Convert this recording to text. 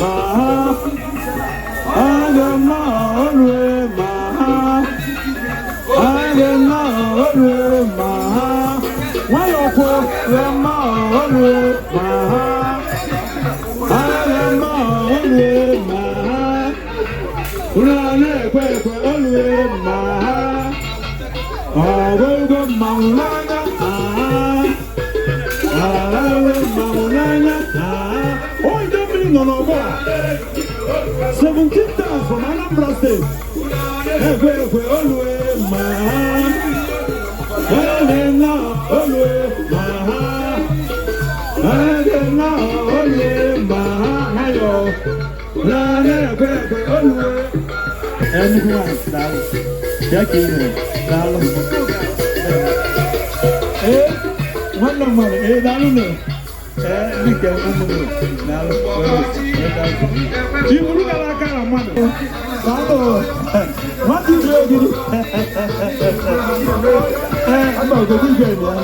Ma ha aga m olue ma ha aga m olue ma ha nwayọọ kwuo ma olue ma ha aga m olue ma ha unu a na-ekwe ekwe olue ma ha ọgụgụ mmanwụ n'anya ma ha ọgụgụ mmanwụ n'anya ma ha. Onye mmiri nọ n'ọgbọ a, 17 towns from Anambra State, ekwe ekwe olue ma ha ele na olue ma ha ele na olue ma ha nwayọọ na na-ekwe ekwe olue. Nnukwu nwanyị, daalụ. Bịa ka ị nwere, daalụ. Ee, nwanne m nwanyị, ee, daalụ nụ. Ee, ndị nke ụmụ m, daalụ. Ee, daalụ. Iburu gara aka na mmadụ, daalụ. Nwata igwe ogidi. Ee, aba ogogo igwe dị ya.